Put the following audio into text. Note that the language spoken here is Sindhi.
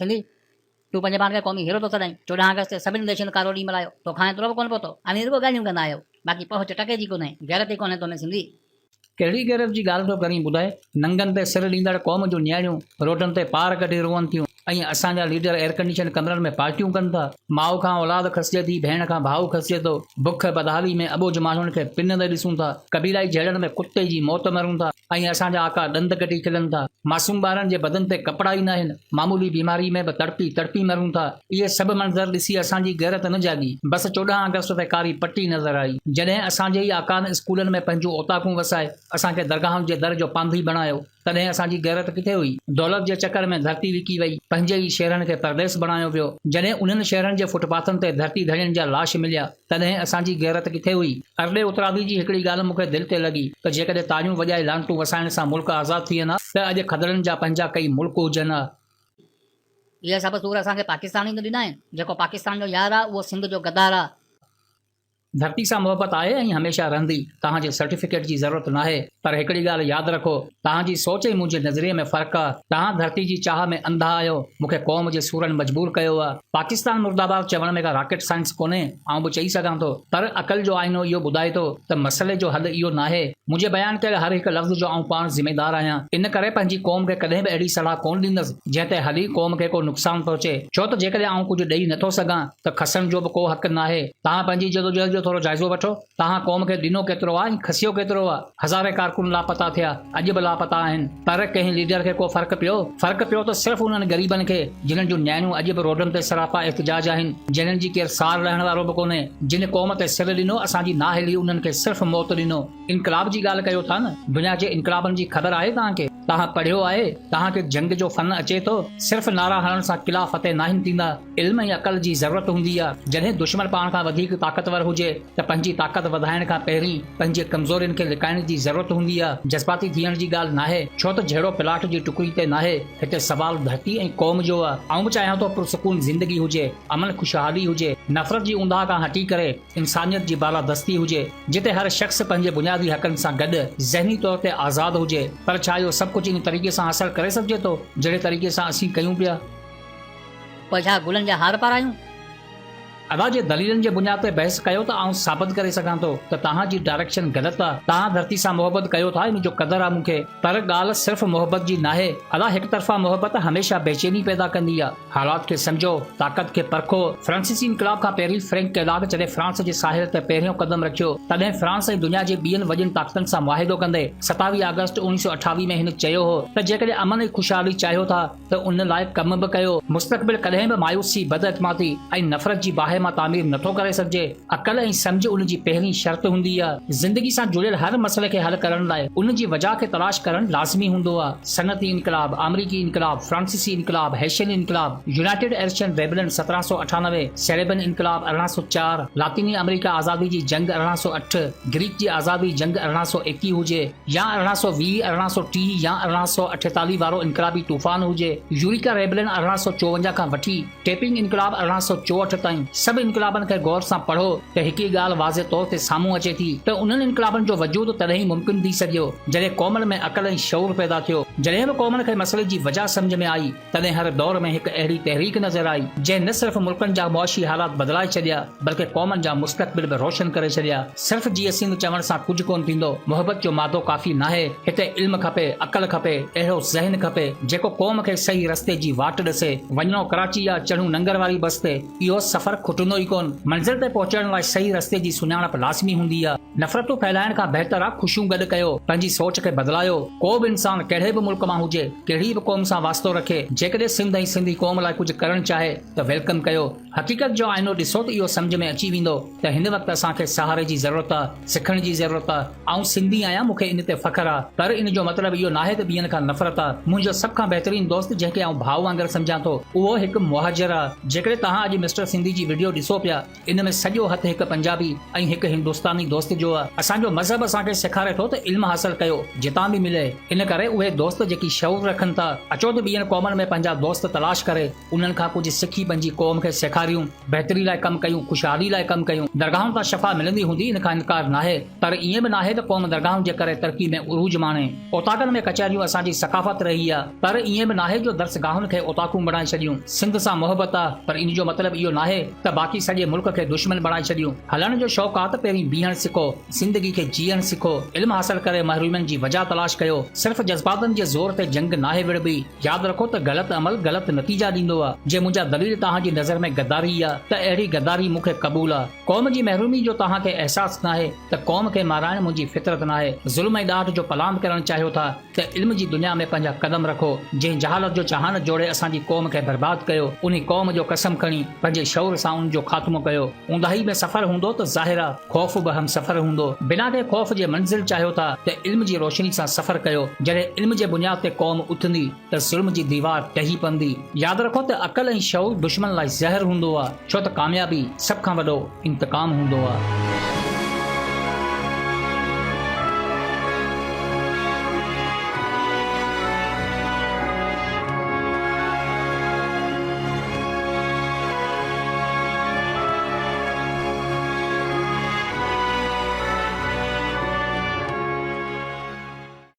سنڌي، تون پنهنجي پاڻ کي قومي هيرو ٿو سڏائين. 14 آگسٽ تي سڀني ديشن ڪارو ڏينهن ملهايو. توکان ايترو به ڪونه پهتو. اوهين رڳو ڳالهيون ڪندا آهيو. باقي پهچ ٽڪي جي ڪونهي. غيرت ئي ڪونهي تو ۾ سنڌي. ڪهڙي غيرت جي ڳالهه ٿو ڪرين ٻڌاء؟ ننگن تي سر ڏيندڙ قوم جون نياڻيون روڊن تي پار ڪڍي روئن ٿيون ۽ اسان جا ليڊر ايئرڪنڊيشن ڪمرن ۾ پارٽيون ڪن ٿا. ماء کان اولاد کسجي ٿي، ڀيڻ کان ڀاء کسجي ٿو. بک بدحالي ۾ اٻوجهه ماڻهن کي پنندي ڏسون ٿا. قبيلائي جهيڙن ۾ ڪتي جي موت مرون ٿا ۽ اسان جا آقا ڏند ڪڍي کلن ٿا. معصوم ٻارن جي بدن تي ڪپڙا ئي ناهن. معمولي بيماري ۾ به تڙپي تڙپي مرون ٿا. اهي سڀ منظر ڏسي اسان جي غيرت نه جاڳي. بس 14 آگسٽ تي ڪاري پٽي نظر آئي. جڏهن اسان جي ئي آقائن اسڪولن ۾ پنهنجون اوطاقون وسائي اسان کي درگاهن جي در جو پانڌي بڻايو، تڏهن اسان جي غيرت ڪٿي هئي؟ دولت جي چڪر ۾ ڌرتي وڪي وئي، پنهنجي ئي شهرن کي پرديس بڻايو ويو. جڏهن انهن شهرن جي فٽپاٿن تي ڌرتي ڌڻين جا لاش مليا، تڏهن اسان جي غيرت ڪٿي هئي؟ ارڏي اترادي جي هڪڙي ڳالهه مون کي دل تي لڳي ته جيڪڏهن تاڙيون وڄائي لعنتون وسائڻ سان ملڪ آزاد ٿين ها ته اڄ کدڙن جا پنهنجا ڪئي ملڪ هجن ها. اهي سڀ سور اسان کي پاڪستان ئي ته ڏنا آهن. جيڪو پاڪستان جو يار آ اهو سنڌ جو غدار آ. ڌرتي سان محبت آهي ۽ هميشه رهندي. توهان جي سرٽيفڪيٽ جي ضرورت ناهي. پر هڪڙي ڳالهه ياد رکو، توهان جي سوچ ۽ منهنجي نظريي ۾ فرق آ. توهان ڌرتي جي چاهه ۾ انڌا آهيو. مون کي قوم جي سورن مجبور ڪيو آ. پاڪستان مردآباد چوڻ ۾ ڪا راڪيٽ سائنس ڪونهي، آئون به چئي سگهان ٿو. پر عقل جو آئينو اهو ٻڌائي ٿو ته مسئلي جو حل اهو ناهي. منهنجي بيان ڪيل هر هڪ لفظ جو آئون پاڻ ذميدار آهيان. ان ڪري پنهنجي قوم کي ڪڏهن به اهڙي صلاح ڪونه ڏيندس، جنهن تي هلي قوم کي ڪو نقصان پهچي. ڇو ته جيڪڏهن آئون ڪجهه ڏئي نٿو سگهان ته کسڻ جو به ڪو حق ناهي. توهان پنهنجي جدوجهد جو ٿورو جائزو وٺو. توهان قوم کي ڏنو ڪيترو آ ۽ کسيو ڪيترو آ؟ هزارين ڪارڪن لاپتا ٿيا، اڄ به لاپتا آهن، پر ڪنهن ليڊر کي ڪو فرق پيو؟ فرق پيو ته صرف انهن غريبن کي، جنھن جون نياڻيون اڄ به روڊن تي سراپا احتجاج آهن، جنھن جي ڪير سار لهڻ وارو به ڪونهي، جن قوم تي سر ڏنو، اسان جي نااهلي انهن کي صرف موت ڏنو. انقلاب جي ڳالهه ڪيو ٿا نه؟ دنيا جي انقلابن جي خبر آهي توهان کي؟ توهان پڙهيو آهي؟ توهان کي جنگ جو فن اچي ٿو؟ صرف نعرا هڻڻ سان قلعا فتح ناهن ٿيندا. علم ۽ عقل جي ضرورت هوندي آ. جڏهن دشمن پاڻ کان وڌيڪ طاقتور هجي ته پنهنجي طاقت وڌائڻ کان پهرين پنهنجي ڪمزورين کي لڪائڻ جي ضرورت هوندي آ. جذباتي ٿيڻ جي ڳالهه ناهي، ڇو ته جهيڙو پلاٽ جي ٽڪري تي ناهي، هتي سوال ڌرتي ۽ قوم جو آ. آئون به چاهيان ٿو پرسڪون زندگي هجي، امن خوشحالي هجي، نفرت جي اونداهه کان هٽي ڪري انسانيت جي بالادستي هجي، جتي هر شخص پنهنجي بنيادي حقن سان گڏ ذهني طور تي آزاد هجي. پر ڇا اهو سڀ ڪجهه ان طريقي سان حاصل ڪري سگهجي ٿو، جهڙي طريقي سان اسين ڪيون پيا؟ پوء ڇا گلن جا هار پارايون؟ ادا جي دليلن جي بنياد تي بحث ڪيو ته آئون ثابت ڪري سگهان ٿو ته توهان جي ڊائريڪشن غلط آ. توهان ڌرتي سان محبت ڪيو ٿا ان جو قدر آ مون کي پر ڳالهه صرف محبت جي ناهي ادا هڪ طرفا محبت هميشه بيچيني پيدا ڪندي آ. حالات کي سمجهو، طاقت کي پرکو. فرانسيسي انقلاب کان پهرين فرينڪ ڪيلاگ جڏهن فرانس جي ساحل تي پهريون قدم رکيو تڏهن فرانس ۽ دنيا جي ٻين وڏين طاقتن سان معاهدو ڪندي 27 آگسٽ 1928 ۾ هن چيو هو ته جيڪڏهن امن ۽ خوشحالي چاهيو ٿا ته ان لاء ڪم به ڪيو. مستقبل ڪڏهن به مايوسي، بداعتمادي ۽ نفرت جي باهه مان تعمير نٿو ڪري سگهجي. عقل ۽ سمجهه ان جي پهرين شرط هوندي آ. زندگي سان جڙيل هر مسئلي کي حل ڪرڻ لاء ان جي وجهه کي تلاش ڪرڻ لازمي هوندو آ. صنعتي انقلاب، آمريڪي انقلاب، فرانسيسي انقلاب، هيشين انقلاب، يونائيٽيڊ ايرشن ريبلن 1798، سيريبن انقلاب 1804، لاطيني آمريڪا آزادي جي جنگ 1808، گريڪ جي آزادي جنگ 1821 هجي، يا 1820، 1830 يا 1848 وارو انقلابي طوفان هجي، يوريڪا ريبلن 1854 کان وٺي ٽيپنگ انقلاب 1864 تائين، سڀ انقلابن کي غور سان پڙهو ته هڪ ئي ڳالهه واضح طور تي سامهون اچي ٿي ته انهن انقلابن جو وجود تڏهن ئي ممڪن ٿي سگهيو جڏهن قومن ۾ عقل ۽ شعور پيدا ٿيو. جڏهن به قومن کي مسئلي جي وجهه سمجهه ۾ آئي تڏهن هر دور ۾ هڪ اهڙي تحريڪ نظر آئي، جنهن نه صرف ملڪن جا معاشي حالات بدلائي ڇڏيا، بلڪه قومن جا مستقبل به روشن ڪري ڇڏيا. صرف جيئي سنڌ چوڻ سان ڪجهه ڪونه ٿيندو، محبت جو مادو ڪافي ناهي، هتي علم کپي، عقل کپي، اهڙو ذهن کپي، جيڪو قوم کي صحيح رستي جي واٽ ڏسي. وڃڻو ڪراچي يا چڙهون ننگر واري بس تي، اهو سفر کٽندو ئي ڪونه. منزل تي پهچڻ لاء صحيح رستي جي سڃاڻپ لازمي هوندي آ. نفرتون ڦهلائڻ کان بهتر آ خوشيون گڏ ڪيو، پنهنجي سوچ کي بدلايو. ڪو به انسان ڪهڙي به ملڪ مان هجي، ڪهڙي به قوم سان واسطو رکي، جيڪڏهن سنڌ ۽ سنڌي قوم لاء ڪجهه ڪرڻ چاهي ته welcome ڪيو. حقيقت جو آئينو ڏسو ته اهو سمجهه ۾ اچي ويندو ته هن وقت اسان کي سهاري جي ضرورت آ، سکڻ جي ضرورت آ. آئون سنڌي آهيان مون کي ان تي فخر آ، پر ان جو مطلب اهو ناهي ته ٻين کان نفرت آ. منهنجو سڀ کان بهترين دوست جنهن کي آئون ڀاء وانگر سمجهان ٿو، اهو هڪ مهاجر آ. جيڪڏهن توهان اڄ مسٽر سنڌي جي وڊيو ڏسو پيا، ان ۾ سڄو هٿ هڪ پنجابي ۽ هڪ هندستاني دوست جو آ. اسان جو مذهب اسان کي سيکاري ٿو ته علم حاصل ڪيو، جتان به ملي. ان ڪري اهي دوست. دوست جيڪي شعور رکن ٿا. اچو ته ٻين قومن ۾ پنهنجا دوست تلاش ڪري انهن کان ڪجهه سکي پنهنجي قوم کي سيکاريون، بهتري لاء ڪم ڪيون، خوشحالي لاء ڪم ڪيون. درگاهن تان شفا ملندي هوندي ان کان انڪار ناهي پر ائين به ناهي ته قوم درگاهن جي ڪري ترقي ۾ عروج ماڻي. اوطاقن ۾ ڪچهريون اسان جي ثقافت رهي آ پر ائين به ناهي جو درسگاهن کي اوطاقون بڻائي ڇڏيون. سنڌ سان محبت آ پر ان جو مطلب اهو ناهي ته باقي سڄي ملڪ کي دشمن بڻائي ڇڏيون. هلڻ جو شوق آ ته پهرين بيهڻ سکو، زندگي کي جيئڻ سکو، علم حاصل ڪري محرومين جي وجهه تلاش ڪيو. صرف جذباتن جي زور تي جنگ ناهي وڙهبي. ياد رکو ته غلط عمل غلط نتيجا ڏيندو آ. جي منهنجا دليل توهان جي نظر ۾ غداري آ ته اهڙي غداري مون کي قبول آ. قوم جي محرومي جو توهان کي احساس ناهي ته قوم کي مارائڻ منهنجي فطرت ناهي. ظلم ۽ ڏاڍ جو پلاند ڪرڻ چاهيو ٿا ته علم جي دنيا ۾ پنهنجا قدم رکو. جنهن جهالت جو جهان جوڙي اسان جي قوم کي برباد ڪيو انهي قوم جو قسم کڻي پنهنجي شعور سان ان جو خاتمو ڪيو. اونداهي ۾ سفر هوندو ته ظاهر آ خوف به همسفر هوندو. بنا ڪنهن خوف جي منزل چاهيو ٿا ته علم جي روشني سان سفر ڪيو. جڏهن علم جي بنياد تي قوم اٿندي ته ظلم جي ديوار ڊهي پوندي. ياد رکو ته عقل ۽ شعور دشمن لاء زهر هوندو آ، ڇو ته ڪاميابي سڀ کان وڏو انتقام هوندو آ.